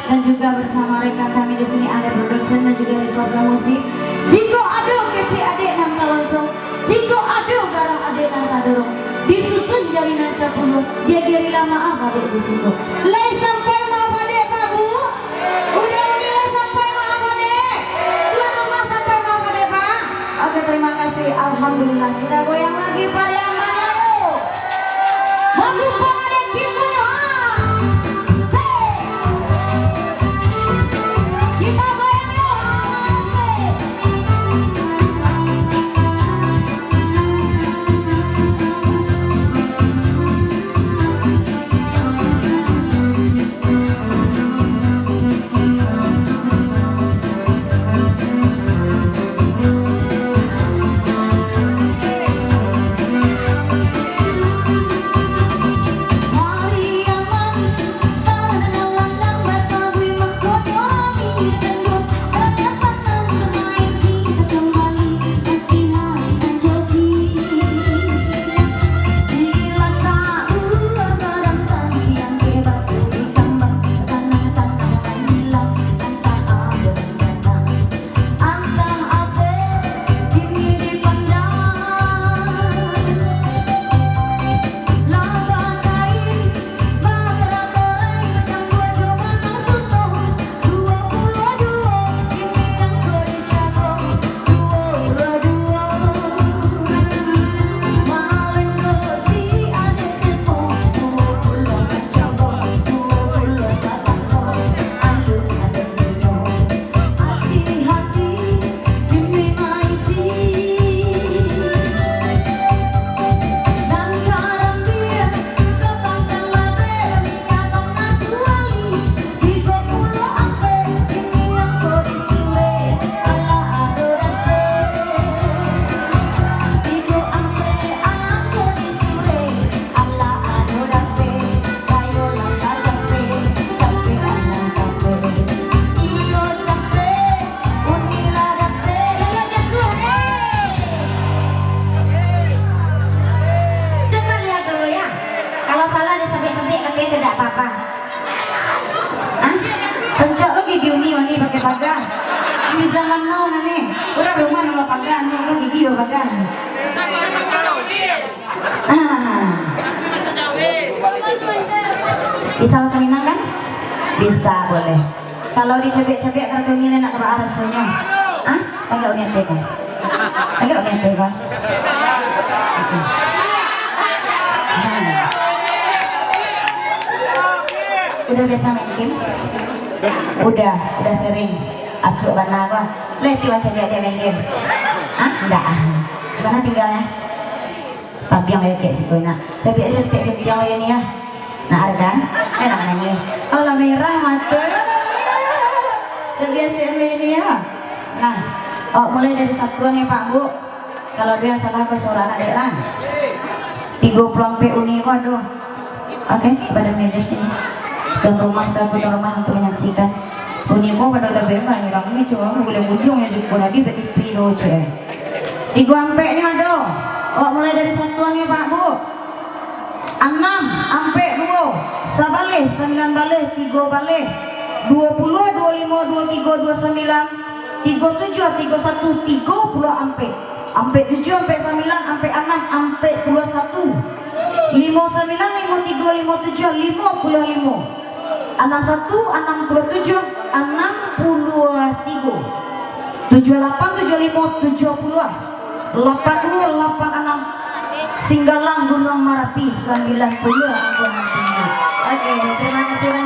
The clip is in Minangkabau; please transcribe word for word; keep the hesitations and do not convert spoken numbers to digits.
Dan juga bersama rekan kami di sini, Ane Production dan juga Resource Musik. Jikok ado kecek adek nan talonsong, jikok ado garang adek nan tadorong, disusun jari nan sapuluah, diagiah rila maaf adek di situ. Lai sampai maaf adek, Pak, Bu? Uda-udi lah sampai maaf adek? Tuan rumah sampai maaf adek, Pak? Oke, terima kasih. Alhamdulillah. Kita goyang lagi, pariaman, ayo. Manggumpang adek Kim, ha. Sik. Kita goyang, yo, ha. Sik. Coba lihat dulu ya. Kalau salah disabiak-sabiak, katanya tidak apa-apa. Hah? Tancak lo gigi Uni, Uni pakai pagar. Di zaman now nani, urang rumah nambah pagar, nambah gigi bapagar. Ah. Bisa bahasa Minang kan? Bisa, boleh. Kalau dicabiak-cabiak kartu Uni, nak ka baa rasonyo? Hah? Tagak Uni ateh ko. Tagak Uni ateh ko. Nah. Udah biasa main game? Udah, udah sering. Acok bana ko. Lah, cubo cabiak dek main game. Hah? Ndak ah. Di mana tinggalnya? Pabiang lai kek situ nak. Cabiak saketek suntiang lai ni ya. Nah, ada kan? Enak nangih. Alah, merah mato. Cabiak saketek lai ni ya. Nah, awak mulai dari satuan ya, Pak, Bu. Kalau ado yang salah, ko suaro anak dek lah. Tigo puluah ampek Uni ko ado. Oke, kepada manajer sini. Tuan rumah, selaku tuan rumah untuk menyaksikan. Uni ko pado tabek mah, nyerang ni cuma buliah bujuang yang suko tadi, bek T V tu, cek. Tigo ampeknyo ado. Awak mulai dari satuannyo, Pak, Bu. Anam, ampek duo, sabaleh, sambilan baleh, tigo baleh, duo puluah, duo limo, duo tigo, duo sambilan, tigo tujuah, tigo satu, tigo puluah ampek. Ampek tujuah, ampek sambilan, ampek anam, ampek puluah satu. Limo sambilan, limo tigo, limo tujuah, limo puluah limo. Anam satu, anam puluah tujuah, anam puluah tigo. Tujuah lapan, tujuah limo, tujuah puluah. Lapan duo, lapan anam. Singgalang Gunuang Marapi, sambilan puluah. Oke, terima kasih.